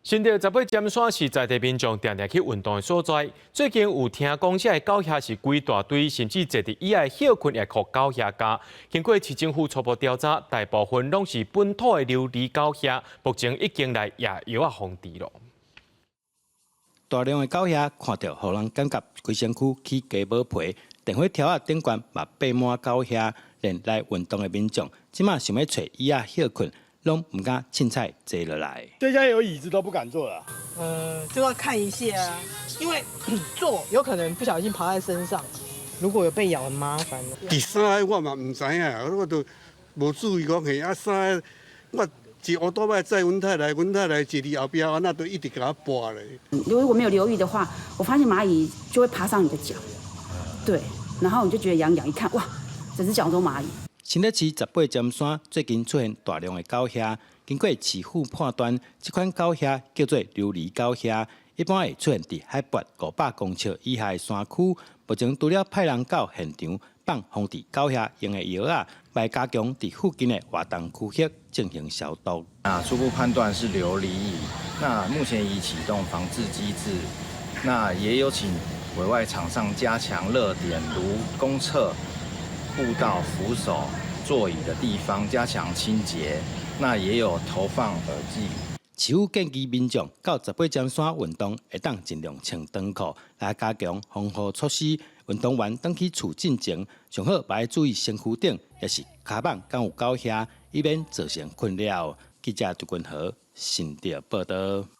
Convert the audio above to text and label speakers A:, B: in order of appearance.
A: 新竹十八尖山是在地民眾定定去運動的所在。最近有聽講，這个狗蟻是規大堆，甚至坐佇椅仔歇睏會予狗蟻咬。經過市政府初步調查，大部分攏是本土的琉璃狗蟻，目前已經來下藥仔防治囉。
B: 大量的狗蟻看著，予人感覺規身軀起雞毛皮。電火柱仔頂懸嘛爬滿狗蟻，連來運動的民眾，這馬想欲揣椅仔歇睏，攏毋敢凊彩坐落來。
C: 這家有椅子都不敢坐了。
D: 就要看一下啊，因為坐有可能不小心爬在身上，如果有被咬，很麻煩。
E: 佇啥我嘛毋知影，我都無注意講彼啊啥，我一烏多擺載阮太來，阮太來坐佇後壁，按呢都一直共我跋咧。
F: 如果沒有留意的話，我發現螞蟻就會爬上你的腳，對，然後你就覺得癢癢，一看哇，整隻腳都螞蟻。
B: 新北市十八尖山最近出現大量的狗蟻，經過市府判斷，這款狗蟻叫做琉璃狗蟻，一般會出現佇海拔500公尺以下的山區。目前除了派人到現場放防治狗蟻用的藥仔，來加強佇附近的活動區域進行消毒。
G: 啊，初步判斷是琉璃蟻，那目前已啟動防治機制，那也有請委外廠商加強熱點，如公廁、步道、扶手、座椅的地方加強清潔，那也有投放饵劑。
B: 市府建議民眾到十八尖山運動，會當盡量穿長褲來加強防護措施。運動完轉去厝進前，上好嘛愛注意身軀頂，抑是跤蠓敢有狗蟻，以免造成困擾。記者杜君和新竹報導。